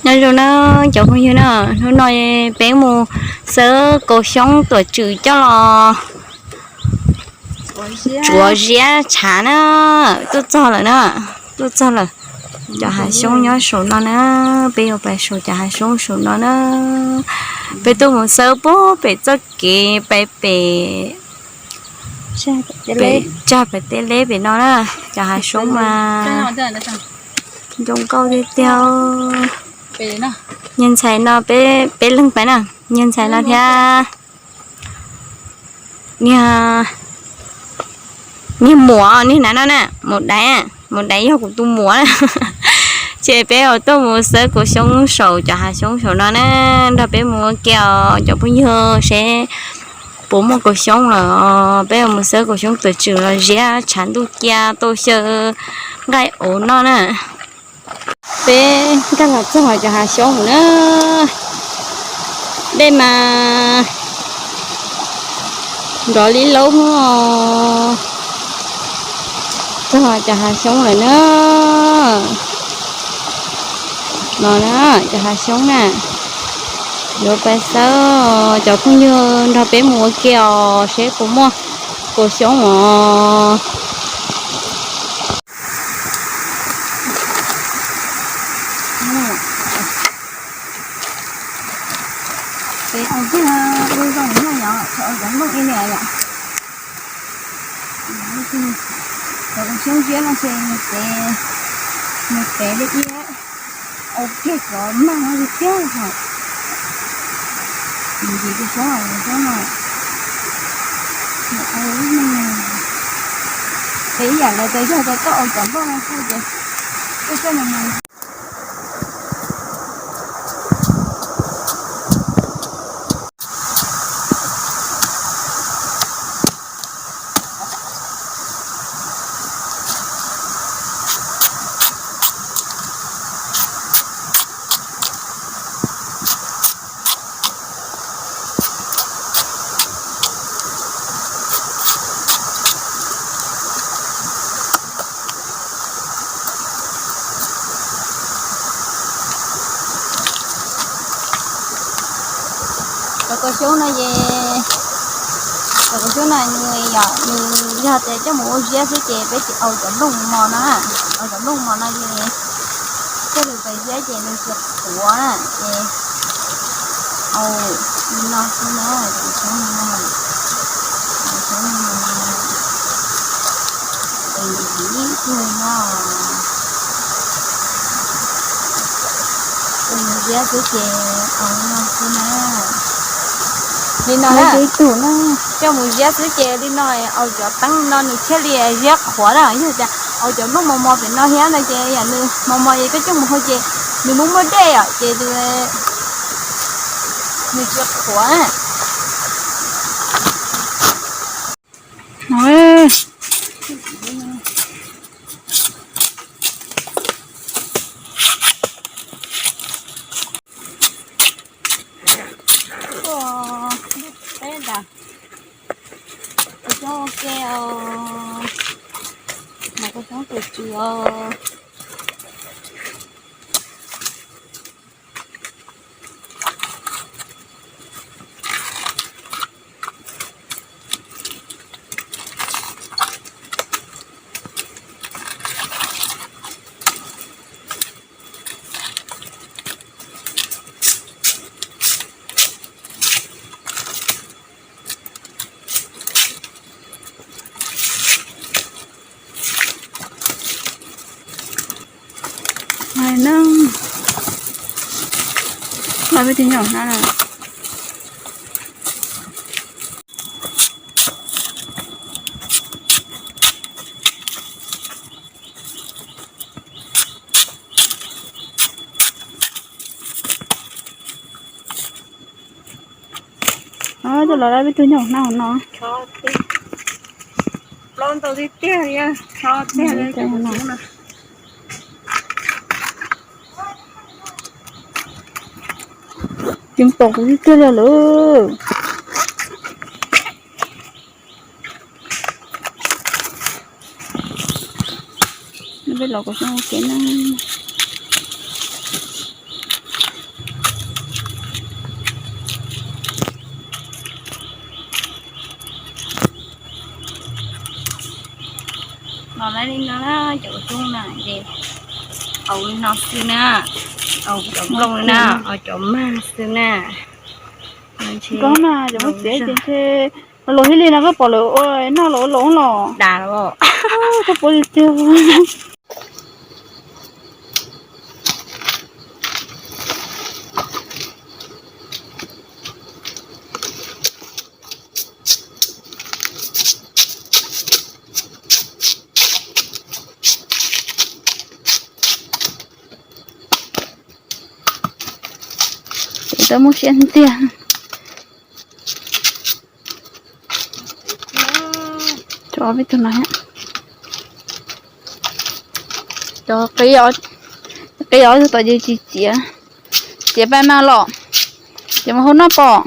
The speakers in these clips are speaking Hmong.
Nyob zoo na cov phooj ywg na, hnub no peb mus xawb kaus xyoob tuam tswm coj los tsuav ziab tshav na. Tuaj txog lawm na, tuaj txog lawm. Cov hav xyoob nyob saum no na, peb yuav pais saum cov hav xyoob saum no na. Peb tuaj mus xawb puag pem txoj kev pais pem, pem tsag pem teb leb pem no na. Cov hav xyoob mas zoo nkauj tiag tiag. Niag ntxhais no peb, peb leeg pais na, niag ntxhais no thiab niag, niag muam, niag nav no na, muam daiv, muam daiv yog kuv tus muam na. Ces peb yuav tuaj mus xawb kaus xyoob saum cov hav xyoob saum no na, nrog peb mus ua ke os cov phooj ywg, seb puas muaj kaus xyoob lawm. Peb yuav mus xawb kaus xyoob tuam tswm los ziab tshav ntuj cia tau xyaw nqaij ov noj na. Peb nkag los txog cov hav xyoob na, dej mas nrov li laub os. Txog cov hav xyoob lawm na. No na, cov hav xyoob na, yuav pais xawb, cov phooj ywg nrog peb mus ua ke os, seb puas muaj kaus xyoob os. Peb ua tiag, ua zoo nyob yom, txhob ua cov nplooj ib niam yom. Cov xyoob ziab no ces nws tev, nws tev li ib, ua kiag cov mag no tiag tiag. Nws ntsis tus xyoob, tus xyoob no, nws ua ib yam li tias yog tias koj ua cov nplooj no kuj ces koj coj nws mus. Cov kaus xyoob no ces, cov kaus xyoob no nws yog, nws yog tias coj mus ua ziab xwb ces peb tsis ua cov nplooj mos no na. Ua cov nplooj mos no ces thiaj li pais ziab ces nws tsis qhuav na ces. Au, li no xwb na, cov xyoob no, cov xyoob no, ib tug no, mus ziab xwb ces au li no xwb na. Li no na, coj mus ziab xwb ces li no, au cov teeb no nws thiaj li ziab qhuav na. Yog tias au cov nplooj mos mos pem no thiab no ces yam nws mos mos es peb coj mus hau ces nws muaj muaj dej os ces nws tsis qhuav na. Peb nram, kuv coj ua ke os, mas kuv coob tus tswv os. Hais neeg, los peb tus nyuam hnab na. Coj los peb tus nyuam hnab no. Plaub ntau tiag tiag, tso tiag no. Ceev pom kuv tiag tiag li lawm. Peb los kuv xyoob ua ke na. Li no na, cov xyoob na ces au li no xwb na, au cov nplooj na, au cov mag xwb na. Koj na, cov muab txiav ces ntshe los thiaj li no, koj pom lawv ua noj los ua los los. Dam los. Koj pom tiag tiag. Ces tau muaj siab tiag. Cov peb tug no, cov qis os, tom ces tsis txiav, txiav pab mag los, ces mus hau noj pom.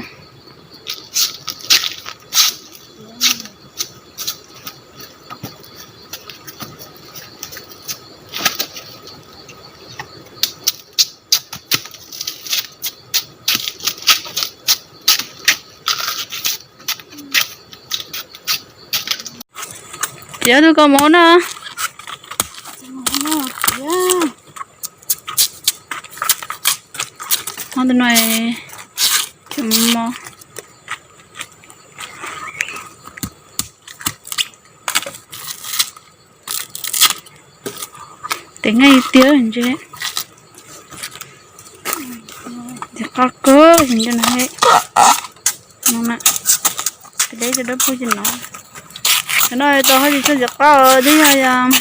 Txiav tus kaus mom na. Tus no tseem mos. Tes nqaij tiag ntse. Tes qab kawg no. Deb rau dawb paug no. Cov no tau hab tsis txhob ntxiv qab, twb yog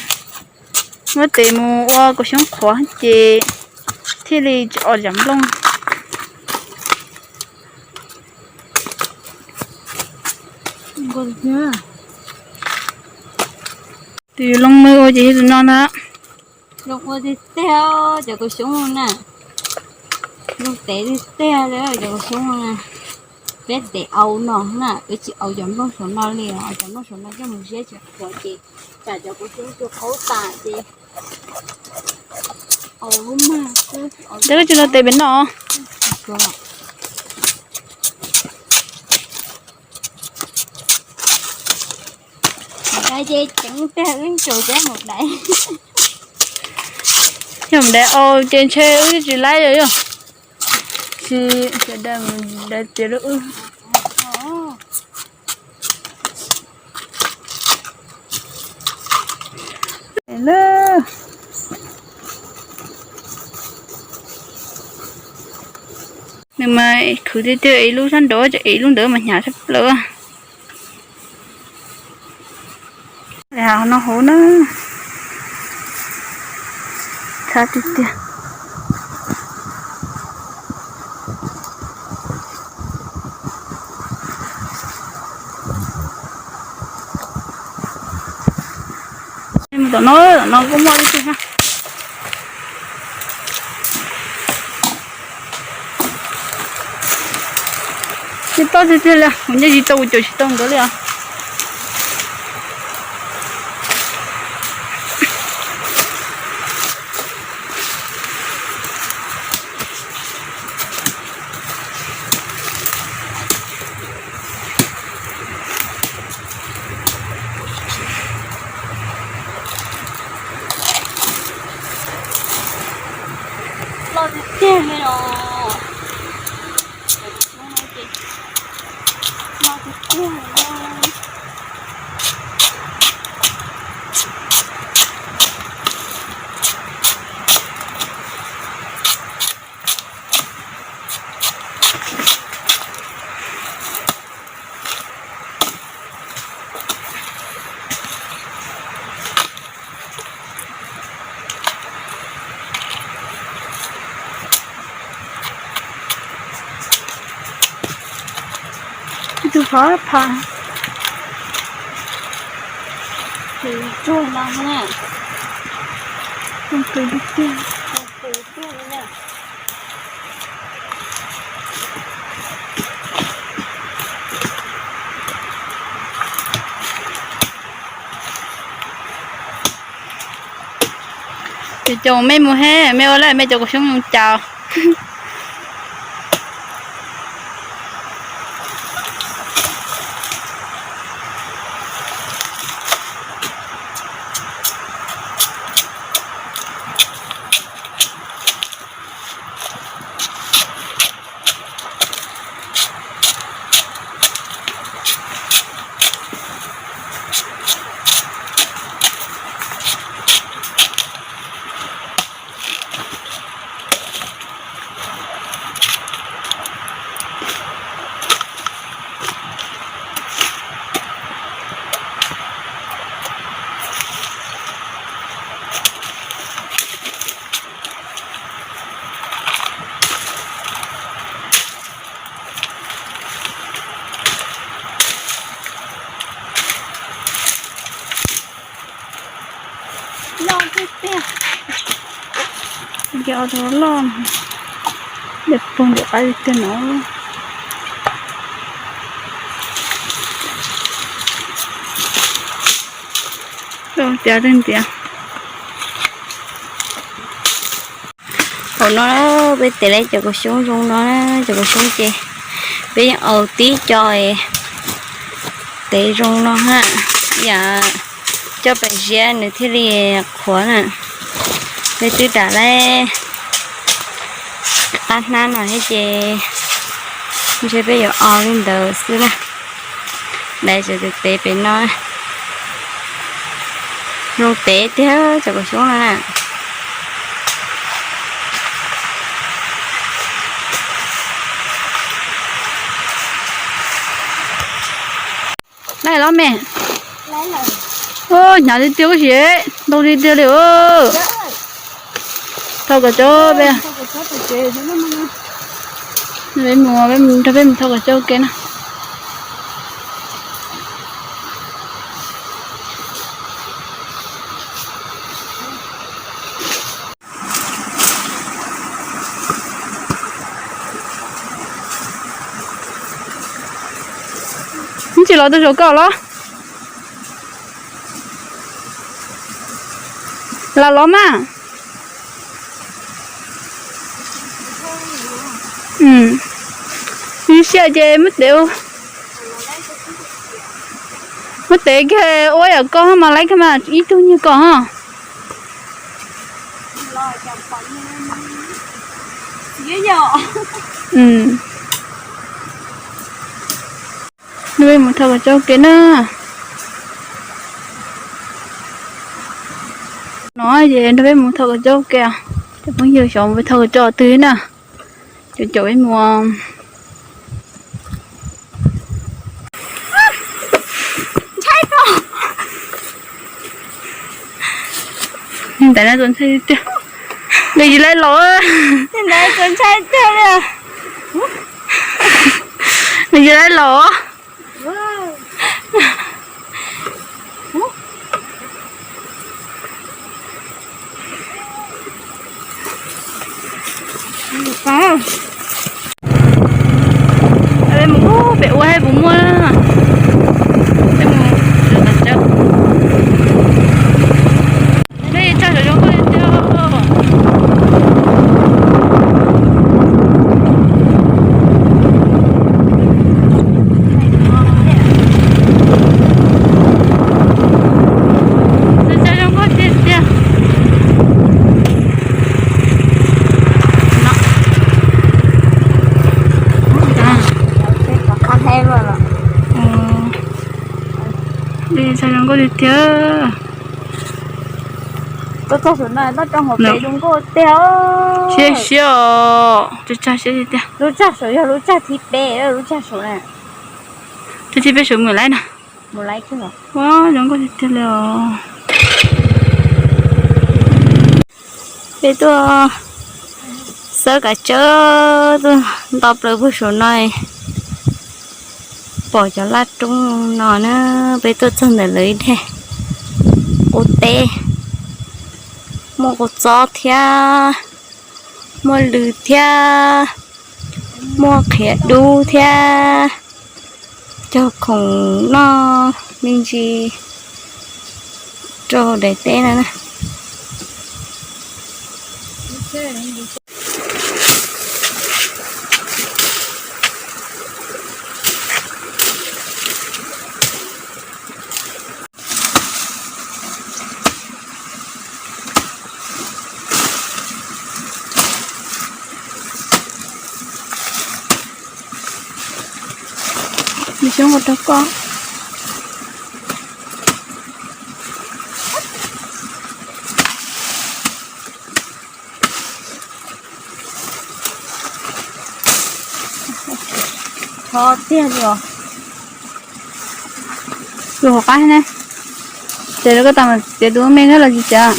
muab tes mus ua kaus xyoob qhuav ces thiaj li tsis os cov nplooj. Tus loo me ua ces yog tus no ntag. Loo ua tiag tiag cov kaus xyoob na. Loo tev tiag tiag li cov kaus xyoob na. Peb tev au no na, peb tsis au cov nplooj saum no li, au cov nplooj saum no coj mus ziab tsis qhuav ces tsam cov kaus xyoob tsuas qaub tas ces au lub mag xwb. Tes koj tsis los tev pem no. Ces ceev tiag wb tsuas cab mus dai. Yog mus dai au ces ntshe wb tsis laib yog. Tsis, sawv daws mus dai tiag lub wb. Nws mas khwv tiag tiag, ib lub sab nraud ces ib lub ntawd mas hnyav tshaj plaws. Noj hauv na, txhab tiag tiag. Mus tom no, tom no kuj muaj ib tug na. Tsis tau tiag tiag li, kuv nyob tsis tau, kuv caum tsis tau nkawd li os. Loj tiag tiag li os. Loj tiag tiag li. Ib tug phab pha. Ces tsuag no na. Tsuag tiag tiag. Ces caum mej mus he, mej ua lawm mej cov kaus xyoob zoo cas. Cov loj, dej puag nram qab tiag no. Tias tias. Hauv no peb tev lawm cov kaus xyoob zoo no, cov kaus xyoob ces peb yeej aus tib co tev zoo no ha, yam coj pais ziab nws thiaj li qhuav na. Peb twb dam lawm qab hnab no thiab ces ntshe peb yuav aus li ntawd xwb na. Dam tseem tev pem no, zoo tev tiag cov kaus xyoob no na. Laib los me. Hnyav tiag tiag ua si, ntau tiag tiag li. Thauj kom coob peb, peb mus, peb mus nrog peb mus thauj kom coob ke na. Tsis los twg saum koj los? Lam los mas. Siab ces muab tev, muab tev kiag ua yam koj mas laib kiag mas ib tug nyiag koj ho. Nrog peb mus thauj kom coob ke na. No ces nrog peb mus thauj kom coob ke. Cov phooj ywg xyov mus thauj kom coob twg na. Cov caum peb mus. Ntawm no txaus ntshai tiag. Nws tsis laib los. Nws tsis laib los. Peb mus pem ua puas muaj. Peb mus, peb tsaug saum zoo nkauj tiag. Tsaug zoo nkauj tiag tiag. Tsaug zoo nkauj tiag tiag. Siab siab os, tsaug siab tiag tiag. Lub tsag saum yog lub tsag thib peb, lub tsag saum na. Tsag thib peb saum mus laib na. Ua zoo nkauj tiag tiag li os. Peb tuaj xawb kav tsawb tuaj nto plaws puag saum no, pom cov laj roob no na. Peb tuaj txog ntawm lawv ib daig qub teb, muaj kua txob thiab, muaj lws thiab, muaj qhiav dub thiab, cog khoom noj me ntsis rau daim teb no na. Nws xyoob ua rau koj. Thov tiag li os. Tus hauv qab ne, ces lawv koj tas mas tias tus me thiab los tsis tsav.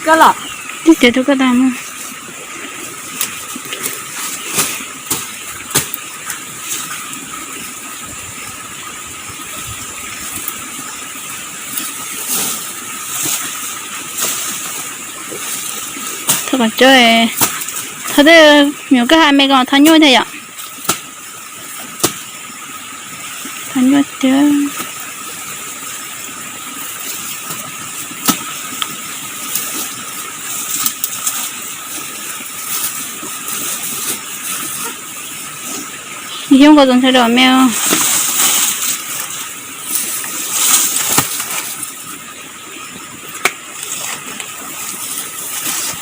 Koj los. Tib tias rau koj tag mus. Thov kom tso, thov twb nyuam koj ha me ko thov nyuaj thiab yom. Thov nyuaj tiag. Xyoob ko tus ntxhais dua me.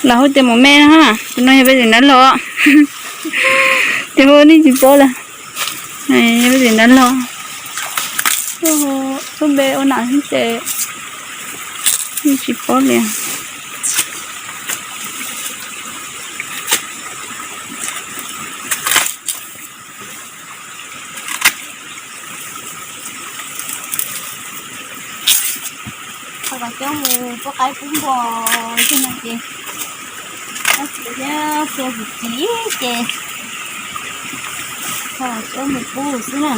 Los hu tias mus me na ha, tus no yog peb txiv nab los. Ces hu nej tsis paub lawm, yog peb txiv nab los. Lub npe ua nam xwb ces tsis paub li. Thov kom coj mus pub qaib pub npua xwb no ces, tab sis thiab tua tus txiv ces thov kom coj mus pub xwb na.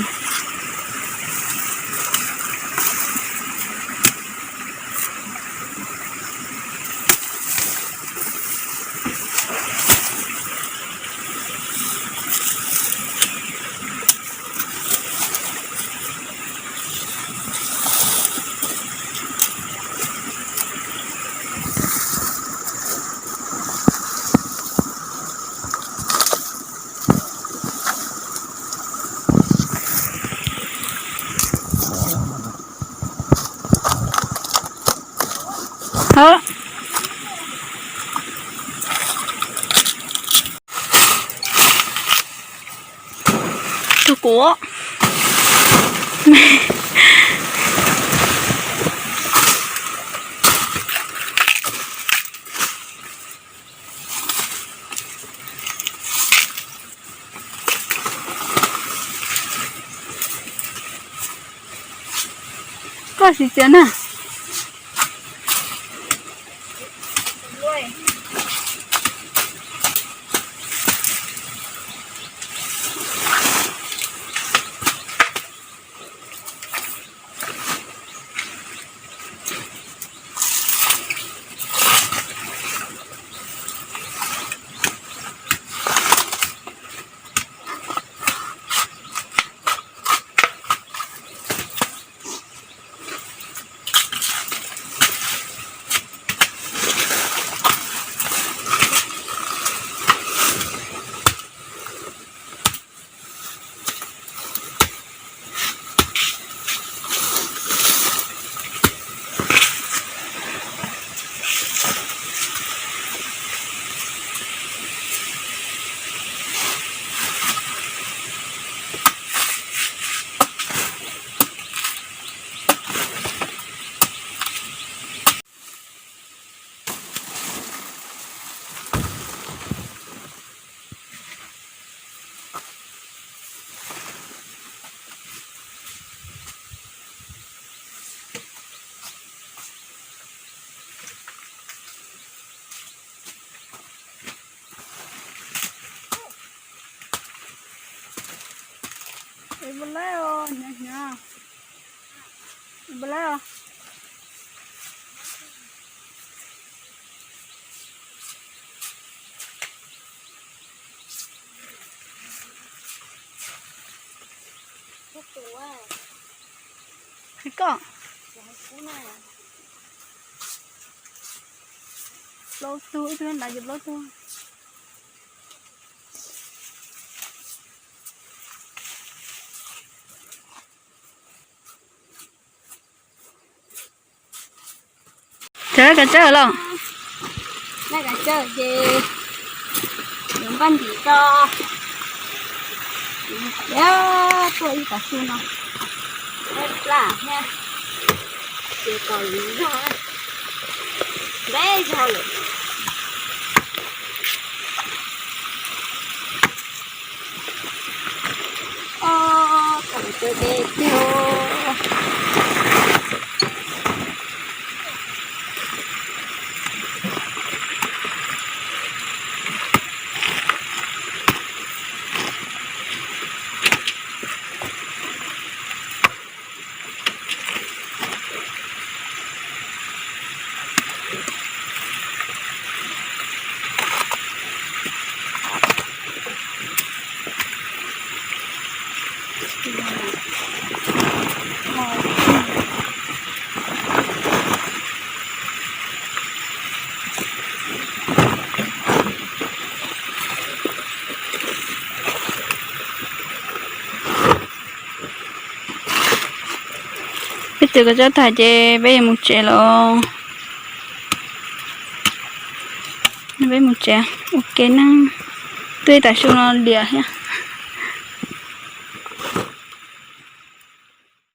Hov. Rau kuv. Koj siv txiav na. Npau lawm os, nyob nyob. Npau lawm os. Hais koj. Plaub tug, ib tug nrad ces plaub tug. Txawm kav tsawj los? Npaj kav tsawj ces yuav npaj ntim tso. Thiab tuaj ib kom su no, plaj thiab, ces kom zog, ntev zog lawm. Ob, kom cov dej tiag. Peb twb kov tsob tag ces peb yuav mus tsev lawm. Peb mus tsev ua ke na. Twb tam su no liam thiab.